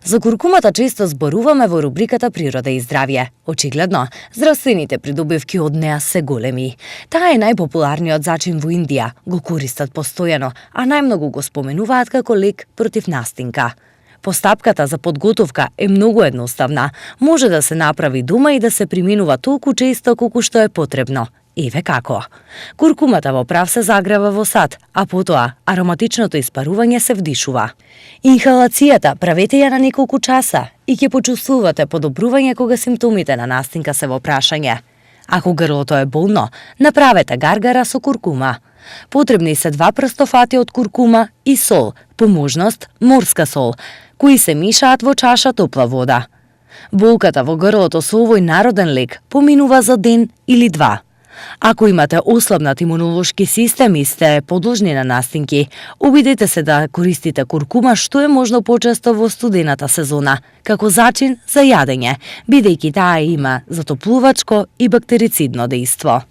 За куркумата често зборуваме во рубриката Природа и здравје. Очигледно, здравствените придобивки од неа се големи. Таа е најпопуларниот зачин во Индија, го користат постојано, а најмногу го споменуваат како лек против настинка. Постапката за подготовка е многу едноставна. Може да се направи дома и да се приминува толку често колку што е потребно. Еве како. Куркумата во прав се загрева во сад, а потоа ароматичното испарување се вдишува. Инхалацијата правете ја на неколку часа и ќе почувствувате подобрување кога симптомите на настинка се во прашање. Ако грлото е болно, направете гаргара со куркума. Потребни се 2 прстофати од куркума и сол, по можност морска сол, кои се мишаат во чаша топла вода. Болката во грлото со овој народен лек поминува за ден или 2. Ако имате ослабнат имунолошки систем и сте подложни на настинки, обидете се да користите куркума што е можно почесто во студената сезона, како зачин за јадење, бидејќи таа има затоплувачко и бактерицидно дејство.